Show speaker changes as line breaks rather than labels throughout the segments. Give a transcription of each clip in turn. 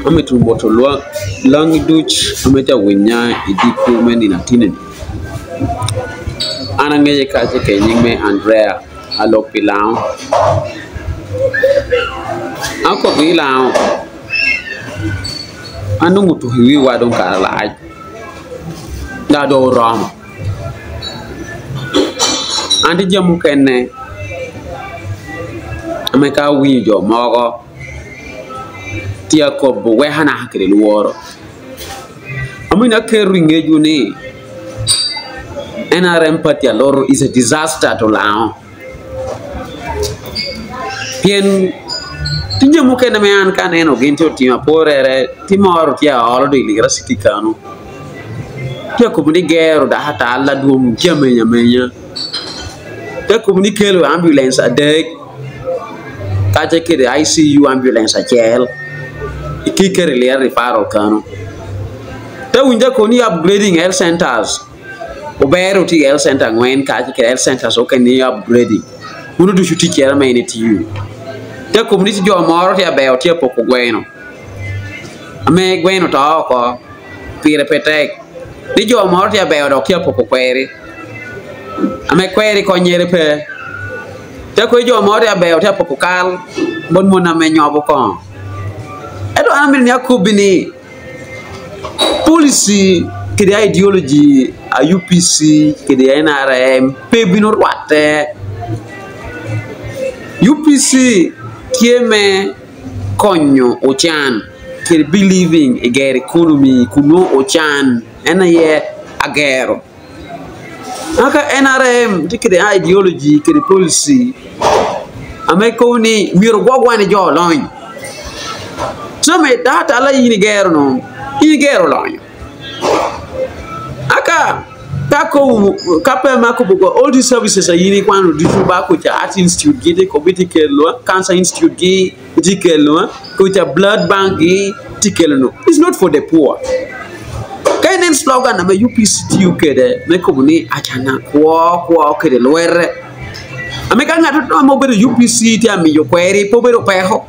Amito moto lwangi duc ma tye ka winya i diko me nino atinni an angeyo kacel ki nying me Andrea alok pi lango akobo ki lango an dong otuko i wiwa dong kare lac dong oromo An tye jami mukene ma ka awinyo jo mogo tye ka kobo weko anaka kwede lworo amito ni aketo i ngecwu ni NRM party aloto is a disaster to lango pien tye jami mukene ma an ka aneno gin tye otimo aporere tye moro tye aolo dong i lira city kanu. Tye ka kobo ni gero dakatal ladwong tye amenya amenya tye ka kobo ni kelo ambulance adek kacel kwede ICU ambulance acel ki keto i lira referral kanu te winyo kono ni upgrading health centers Obero tye i health center angwen kacel ki health centers mukene ni upgrading meno ducu tic ene ma en tiyo te kobo ni tye jo moro tye ka bero tye ka poko gweno ame gweno oto oko pire pe tek ni jo moro tye ka bero dok tye ka poko kweri ame kweri konyere pe te kobo ni jo moro tye ka bero tye ka poko kal bot mon ame nyobo kongo ento an amito ni akobbi ni Policy kede ideology a UPC kede NRM pe bino rwatte. UPC tye me konyo ocan kede believing i gero economy kun nongo ocan en aye agero. Ento NRM tye kwede ideology kede policy ame kobo ni myero ogwok wan jo olony co me data la in igero no in igero lonyo aka ka pe me akobo all these services a in ikwano ducu ba kuca art institute gi tye kobo tye kelo cancer institute gi tye kelo kuca blood bank gi tye kelo no it's not for the poor. Ka inen slogan ma UPC tiyo kwede me kobo ni acana kwo kwo kwede lwete ame ka ngat mo ma obedo UPC tye ka miyo kweri pe obedo peko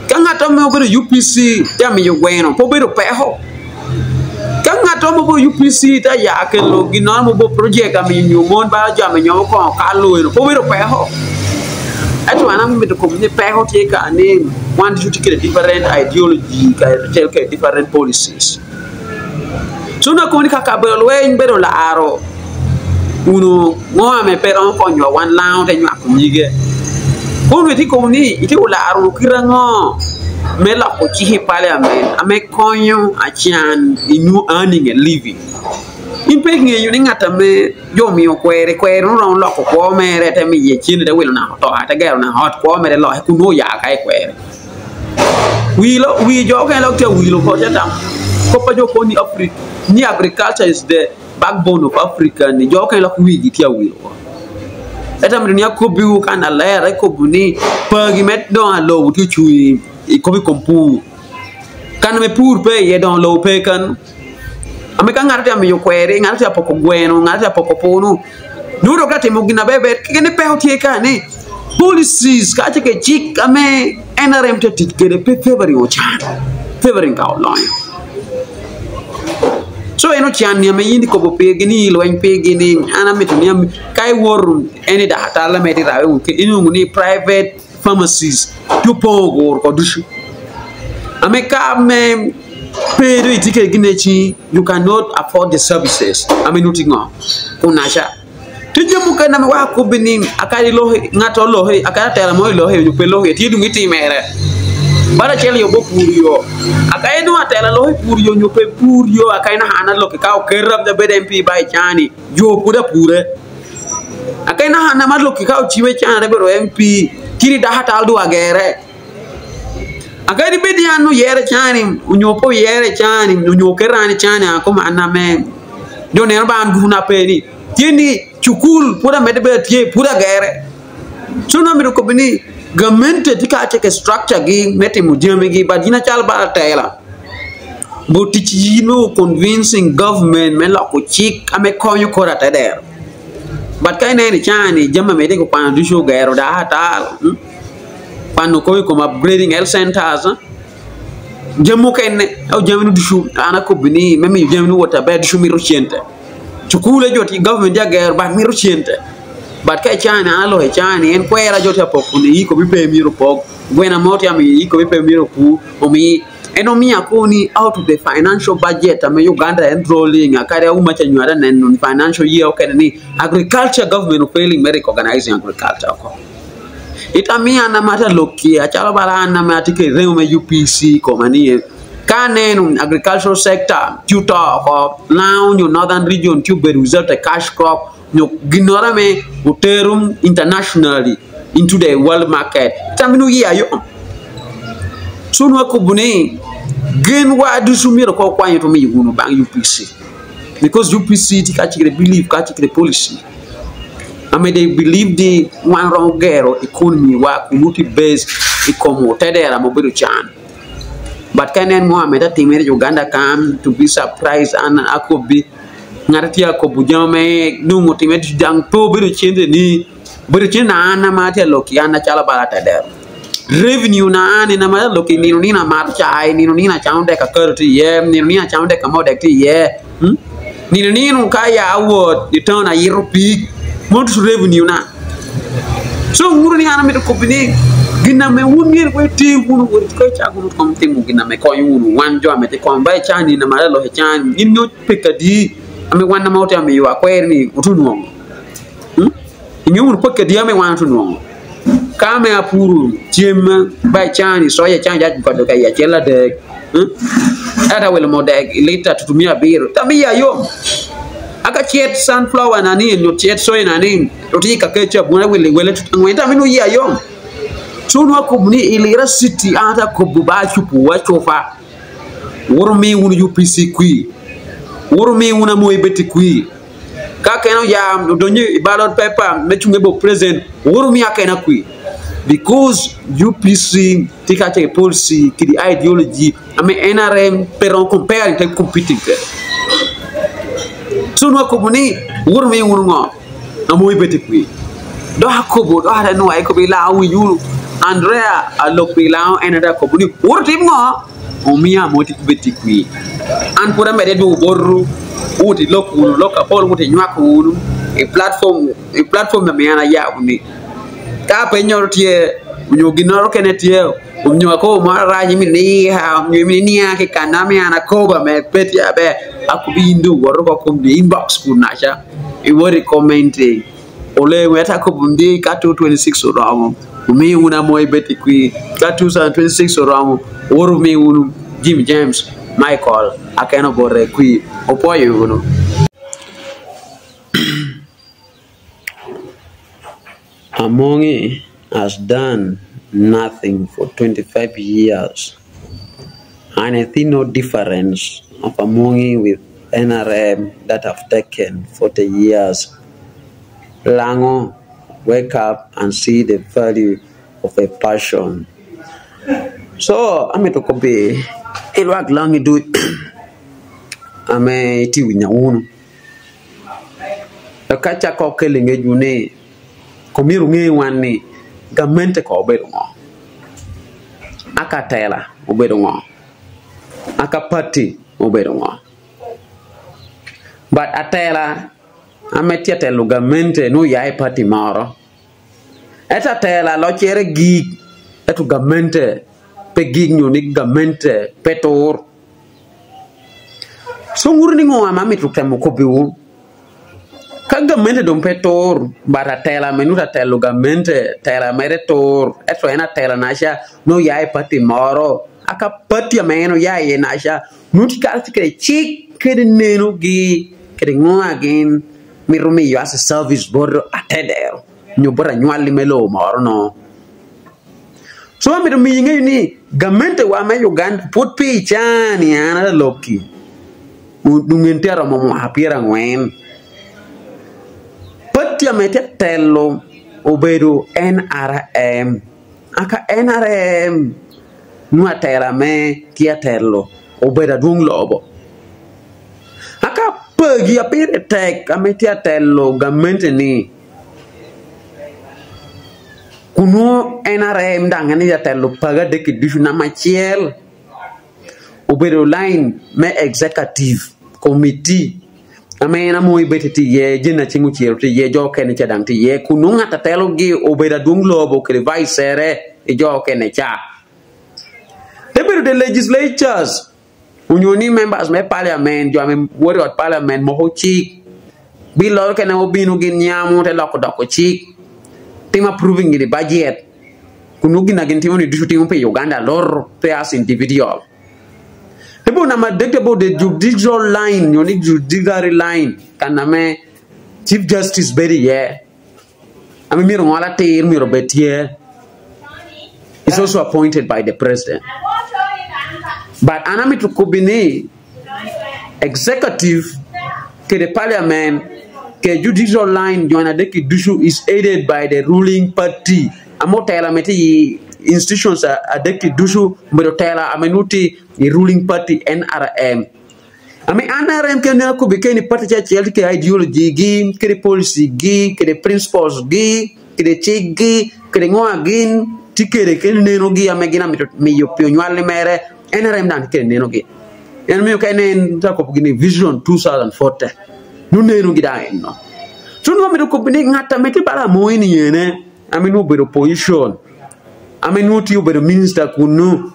ka ngat mo ma obedo UPC tye ka miyo gweno pe obedo peko ka ngat mo ma obedo UPC tye ka ya kelo gin mo ma project ka miyo mon balo jo ma nyo kongo kalo eno pe obedo peko ento an amito kobo ni peko tye ka ni wan ducu watye kwede different ideology kacel ki different policies. Co nongo akobo ni ka kabedo lweny bedo laro uno ngo ame pe romo konyo wa wan lango te nywako nyige kono itye kobo ni itye ka laro uno kite ango me loko cik i paliament ame konyo acan i new earning a living in pe ingeyo ni ngat ame jo omiyo kweri kweri nongo romo loko kwo mere te miye cente te wilo naka otoka te gero naka ot kwo mere loke kun nongo oya ka i kweri. Wi jo okene dok tye wilo oko tye tamo kop pa jo kono ni Africa ni agriculture is the backbone of Africa ni jo okene dok wigi tye awil oko. Ento amito ni akobbiwu ka naler akobo ni pagi me dongo lobo tye ocung i kop i kom pur. Ka ma pur pe iye dongo lobo pe kanu. Ame ka ngat tye ka miyo kweri, ngat tye ka poko gweno, ngat tye ka poko punu, nongo dok tye ka timo gin maber ber keken ni peko tye ka ni policies kacel ki cik ame NRM tye ka tic kwede pe favoring ocan, favoring ka olonyo. So en ocan ni ame in ikobo pigi ni ilweny pigi ni an amito ni ka iwoto en i dakatal ame itye rabe inongo ni private pharmacies tye opong oguro ko ducu ame ka me pe dong itye kwede gine ci you cannot afford the services ame nongo tye ngo kunaca tye jami mukene ma weko akobbi ni akadi iloki ngat oloki akadi atela mo iloki nyo pe iloki tye dong itimere bal acel aye obo pur yo akadi dong atela loki pur yo nyo pe pur yo akadi naka an aloki ka oketa me bedo MP ba icani jo pud apure. Aka naka na ma loki ka ocibe cana te bedo MP kiri dako atal dong agere. Akadi bed ni an oyere cani onyo pe oyere cani onyo oketo an cani akoma an ame jo neno ba an guna pe ni tye ni cukul pud amedde bedo tye pud agere. So nongo amito kobo ni gamente tye ka tye ki structure gi me timo jami gi but gin acalo bal atela. But tic in me convincing government me loko cik ame konyo kore atedero. But ka ineno i caa ni jami ma itye ka kwano ducu ogero dako atal. Kwano kong i kom upgrading health centers, jami mukene ento jami ducu an akobbi ni me miyo jami wot aber ducu mito cente. Cukule jo tye government tye ka gero but mito cente but ka icani an aloko icani en kwera jo tye ka poko ni iko pe myero opok gwena mo tye ka miyo iko pe myero opur omi en omiyo akoni out of the financial budget ame Uganda enrolling kadi auma ca nyo ata neno financial year okene ni agriculture government ofailing me recognizing agriculture oko. Ita miyo an ame atye ka lok iye acalo bala an ame atye ki remo me UPC i koma ni ka aneno agricultural sector tye oto oko lango nyo northern region tye obedo without a cash crop nyo ginoro ame otero internationally into the world market ita meno iya yom so nongo akobo ni gen wa ducu myero kong wakwanyo to miyo wunu bang UPC because UPC tye ka ci believe ka ci policy ame they believe ni wan romo gero economy wa kun nongo tye based i kom tedera ma obedo can but ka inen ngo ame tye ka timere i Uganda kan to be surprised an akobi ngat tye ka kobo jami me nongo otime dang pe obedo cente ni obedo cente na an ma atye ka lok ki an acalo bala tedero revenue na an eni ma atye ka lok ki nino nino amato cai nino nino acamo dek akado tye iye nino nino acamo dek ka mo dek tye iye nino nino ka aya awot i town ayito pig meno ducu revenue na so nguto ni an amito kobo ni gin ame wun myero wuti wunu ka icako wunu kong timo gin ame konyo wunu wan jo ame tye kony ba icani na malo alok icani in nongo peke adi ame wan ma watye ka miyo akwer ni wutu nongo inge wunu peke adi ame wan wutu nongo ka me apuru cem ba icani soya icani jac kode ka iye acel adek ento awilo mo dek lita tutumiya abiro tam iya yom aka cet sunflower na ni nyo cet soya na ni otye ka kec abuna wilo iwele tutangwen tam inu iya yom so nongo akobo ni i Lira city an ata akobo ba acupu acupa wun wumi wunu UPC kwir wun wumi wunu Amoi Betty kwir ka kene oya odonyo i ballot paper me cunge bot president wun wumi akena kwir because UPC tye ka cito i policy ki ideology ame NRM pe romo comparing pe competing kwede so nongo akobo ni wun wumi wunu ngo Amoi Betty kwir dok akobo dok ate nwo akobo ilango winyo wunu Andrea alok pi ilango en ate akobo ni wun wutim ngo Omiya Amoi Betty kwir an pud amedde dwogo botwu wut ilok wunu lok apol wut inywako wunu i platform i platform ma an ayabo ni ka pe nyoto tye nyo ginoro kene tye nyo akobo mo arac imito ni iha nyo imito ni nia ki kana me an akobo me pe tye aber akobo in dong woto ko kom di inbox kun naca iwot i commenting oleng wek akobo ndi ka 2026 oromo wumi wunu Amoi Betty Kwir ka 2026 oromo wot wumi wunu Jim James Michael akeno bote kwir opwoyo wunu. Amongi has done nothing for 25 years and I see no difference of Amongi with NRM that have taken 40 years. Lango wake up and see the value of a passion. So amito kobi ilwak langi duc ame itye winyo wunu. Ka cako kelo i ngecwu ni omyero wunge wan ni gamente ko obedo ngo, aka tela obedo ngo, aka pati obedo ngo. But atela ame tye telo gamente nongo oya i pati moro ento atela locere gik ento gamente pe gik nyo ni gamente pe tur. Co nguto ni ngo ma amito temo kobiwu? Ka gamente dong pe tur, but atela me nuto atelo gamente, tela mere tur, ento en atela naca nongo ya i party moro, aka party ma en oya iye naca nongo tye kare tye kede cik kede nenogi kede ngo ma gin mito miyo as a service bot atedero nyo bot anywali me lobo moro no. Co amito miyi ingeyo ni gamente wa me Uganda pud pe i cani an alokki onongo tye aromo mwaka pyerangwen pati ame tye telo obedo NRM aka NRM nongo atela me tye atelo obedo adwong lobo aka pagi pire tek ame tye atelo gamente ni. Kunu NRM dang en aye telo pagi adek-ki ducu namba acel obedo lain me executive committee ame en amoyi bene tye iye, Jane Aceng Ociro tye iye, jo okene ca dang tye iye kunu ngat a telogi obedo adwong lobo kede vice-re ki jo okene ca. Te bedo the legislatures onyo ni members me parliament jo ame woto i ot parliament moko cik biloro kene obino gin nyamo te loko doko cik timo approving gini budget kun nongo gin na gin timo ni ducu timo pi Uganda lor pe as individual. Te bedo namba adek te bedo the judicial line nyo ni judiciary line ka na me chief justice bedo iye ame myero ongol atir myero obed tye is also appointed by the president but an amito kobi ni executive kede parliament kede judicial line jo adek-ki ducu is aided by the ruling party ame otelo ame tye i institutions adek-ki ducu obedo tela ame nongo tye i ruling party NRM. Ame NRM kene neno akobi keni party acel acel tye ki ideology gi kede policy gi kede principles gi kede cik gi kede ngo a gin tye kede kene neno gi ame gin amito miyo pi onywal mere NRM dang tye kede neno gi en omiyo ka inen tye akobo gini vision 2040 nongo neno gi dang eno so nongo amito kobo ni ngat ame tye bala amoyi ni ene ame nongo obedo opposition ame nongo tye obedo minister kunu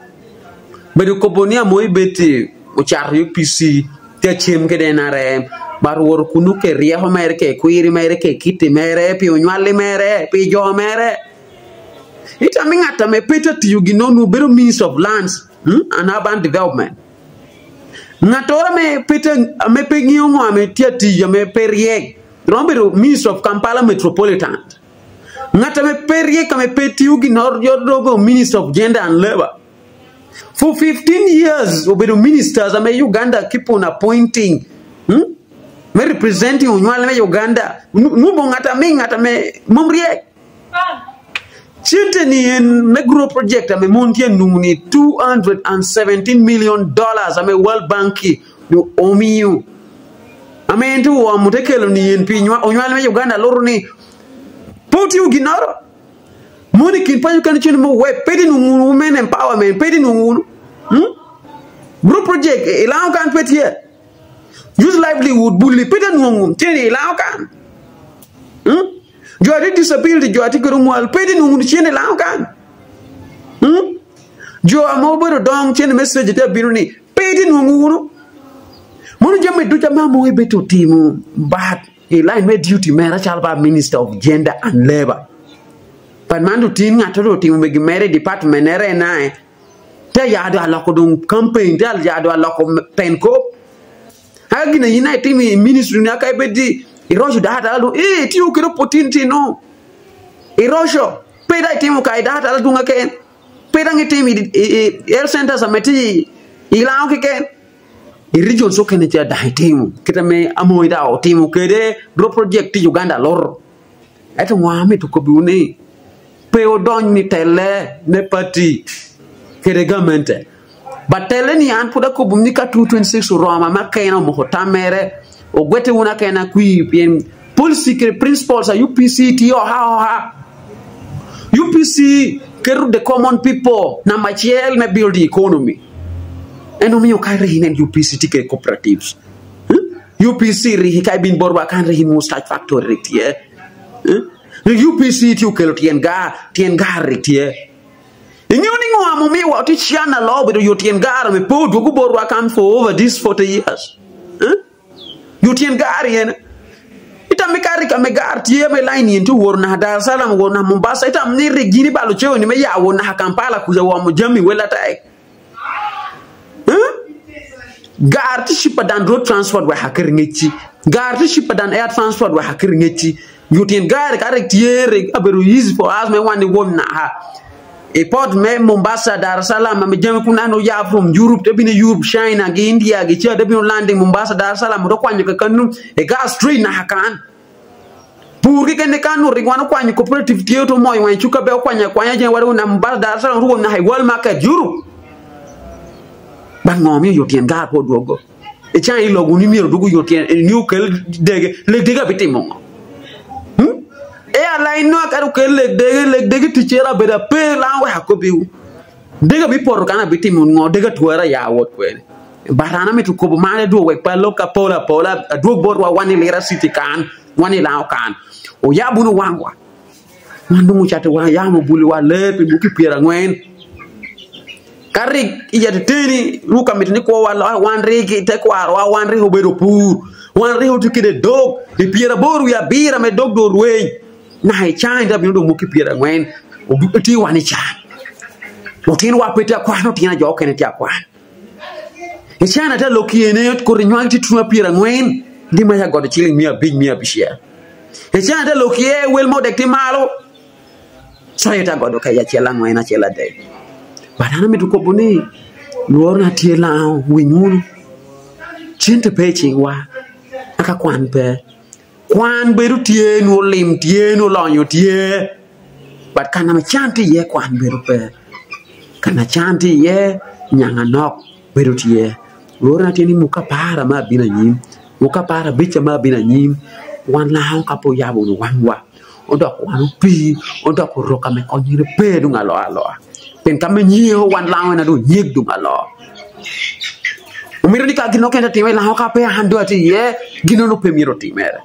Bedo kobo ni Amoy Betty ocato UPC tye acem kede NRM but owoto kunu ke ryeko mere ke kwiri mere ke kiti mere pi onywali mere pi jo mere. Itami ngat ame pe tye tiyo gin-nu bedo Minister of Lands and Urban Development. Ngat oro ame pe tye ame pe ngiyo ngo ame tye atiyo ame pe ryek romo bedo Minister of Kampala Metropolitan. Ngat ame pe ryek ame pe tiyo ginoro dong Minister of Gender and Labour. For 15 years obedo ministers ame Uganda keep on appointing hmm? me representing onywal me Uganda. Nubo ngat ame ngat ame mom ryek. Cente ni en me grow project ame mon tye nungu ni 217 million dollars ame World Bank ki omiyo. Ame en tye oamo te kelo ni en pi onywal me Uganda luru ni Pe wutiyo ginnoro. Mon i kin paco kene cen mo web pe di nongo women empowerment pe di nongo wunu. Hmm? Group project i lango kan pe tye. Youth livelihood bulli pe di nongo cen i lango kan. Hmm? Jo ati disability jo ati kede ongwal pe di nongo cen i lango kan. Hmm? Jo ma obedo dong cen message te bino ni pe di nongo wunu. Mono jami ducu ma mo ibedo timo but I line me duty mere calo ba minister of gender and labour but man dong tin ngat dong otimo megi mere i department mere en aye te ya dong aloko dong campaign te ya dong aloko pen kop aka gin aye in aye itimo i ministry ni aka ibed i iroco dano adala dong ee itiyo kede opportunity no iroco pe dong itimo ka i dano adala dong keken pe dong itimo i health centers ame tye i lango keken. I regions okene ca dang itimo kite me Amoi dang otimo kede road project tye Uganda lur ento ngo amito kobiwu ni pe wudony ni tele me party kede gamente but tele ni an pud akobo ni ka 2026 oromo ma kena omoko tam mere ogwete wun akena kwir pien policy kede principles a UPC tye oha oha UPC keto the common people namba acel me building economy. En omiyo ka rihi nen UPC tye kede cooperatives. UPC rihi ka ibin botwa kan rihi mustach factory rik tye. UPC tye okelo tyen gar, tyen gar rik tye. Ingeyo ni ngo mumiyo wa tye China law obedo yo tyen gar me pe odwogo botwa kan for over this 40 years. Yo tyen gar yen. Itam ni ka rik ame gar tye me line yen tye oworo naka Dar es Salaam oworo naka Mombasa itam ni rik gin ibalo ceo ni me ya wot naka Kampala kuca womo jami wel atek. Gar tye cheaper than road transport wek akir ngecci. Gar tye cheaper than air transport wek akir ngecci. Yo tyen gari ka rik tye rik abedo easy for us me wan ni wot naka i port me Mombasa, Dar es Salaam ame jami kun ano ya from Europe te bino Europe, China gi India gi ca te bino landing Mombasa, Dar es Salaam oto kwanyo ka kanu i gar straight naka kan. Pur keken kanu rik wan okwanyo cooperative tye oto moyo wang cuka be okwanyo akwanya jami wari na Mombasa, Dar es Salaam ruwo naka i world market Europe. But ngo miyo yo tyen gar pe odwogo? I cang i lobo ni myero odwogo yo tyen ni okel dege, lek dege abitimo ngo? Hmm? alain no kadi okel lek dege, lek dege ticce abedo ape lango wek akobiwu. Dege bipoto kan abitimo ngo, dege atwera ya awot kwede. But an amito kobo man adwog wek pe alok ka pol apola, adwog botwa wan i Lira City kan, wan i Lango kan. Oyab wunu wangwa. Wan dong ocato wa yamo obuli wa ler pi mwaki pyerangwen. Ka rik i ateteni ruk ka mito ni kwo wa loke wan rik i tekwaro wa wan rik obedo pur wan rik otye kede dog i pyeraboro wiye abiro me dog dong orweny naka i cani ta bino dong mwaki pyerangwen tye wan i can lutino wa pe tye akwan lutino ajo okene tye akwan i can ata lok yene koti nywang tye tuna pyerangwen ndi ma ya godo ciling 500 600 i can ata lok ye wel mo dek tye malo Coyo ta godo ka i acel angwen acel adek. But an amito kobo ni lworo na tye lango winy wunu. Cente pe i cingwa aka kwan pe. Kwan bedo tye nwo lim tye nwo lonyo tye but kana ma can tye iye kwan bedo pe. Kana can tye iye nyanga nok bedo tye. Lworo na tye ni muka apara ma abino anyim muka apara abica ma abino anyim wan lango ka pe oyabo wangwa. Odoko wan opii, odoko rok ka me konyere pe dong aloo aloa. Pien ka me nyeko wan lango en dong onyek dong aloo. Omito ni ka gin okene time lango ka pe an dong atye iye, gin ono pe myero otimere.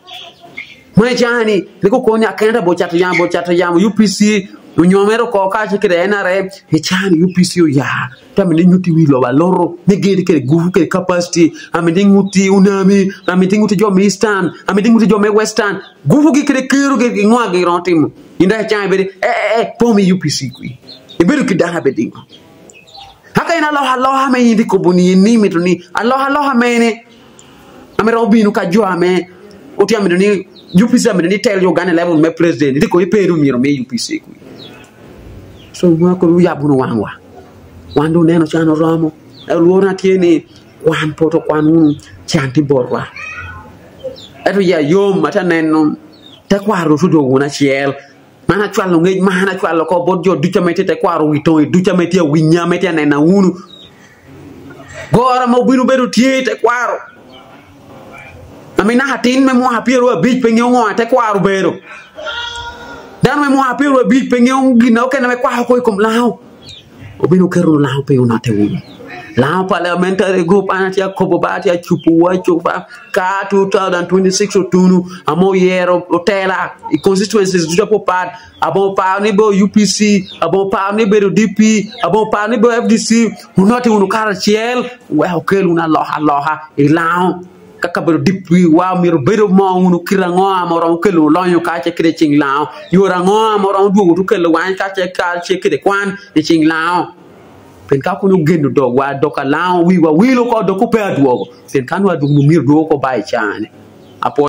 Ma i caa ni, rik okoni akene ta bo cato yamo, bo cato yamo UPC onyomere oko kacel kede NRM, i caa ni UPC oya. Amito inyutti wi lobo aloto ni gin gitye kwede gupu kwede kapaciti, amito ingutti Unami, amito ingutti jo me Eastern, amito ingutti jo me Western, gupugi kede kerogi ki ngo giromo timo. In dok icang ibedo ni eh eh pe omi UPC kwi. Ibedo ki dano abedo ingo? Aka in aloka aloka me in itye kobo ni in ni imito ni aloka aloka mene ame romo bino ka jo ame otye amito ni UPC amito ni tel Uganda level me president itye kobo ni pe dong myero omi UPC kwi. Co ma kong oyabo wunu wangwa, wan dong oneno can oromo, ento lworona tye ni kwan pe otokwan wunu can tye botwa. Ento iya yom atye ka neno tekwaro dong odwogo wunu acel, man acwalo ngec man acwalo oko bot jo ducu ma gitye i tekwaro wi tongi ducu ma gitye ka winya ma gitye ka nena wunu. Goro ma obino bedo tye i tekwaro ma mi naka tin me mwaka 75 pe ngeyo ngo tekwaro obedo. Dano me mwaka 75 pe ngeyo gin mukene me kwako kor i kom lango. Obino keto lango piny onote wunu. Lango parliamentary group an atye akobo ba atye acubo wa acuba ka 2026 otunu ame oyero otela i constituencies ducu apapat Abongo paro ni bedo UPC, abongo paro ni bedo DP, abongo paro ni bedo FDC, wunote wunu karacel wek wukel wunu alokaloka i lango ka kabedo DP wa myero obedo mo wunu kit ango ma oromo kelo wunu lonyo kacel kede i cing lango, yore ango ma oromo dwogo tu kelo wany kacel kede kwan i cing lango. Pien ka kun ogeno dogwa dok alango wiwa wilo oko dok pe adwogo, pien ka nongo adwogo myero dwogo oko ba i caa-ni. Apwoyo.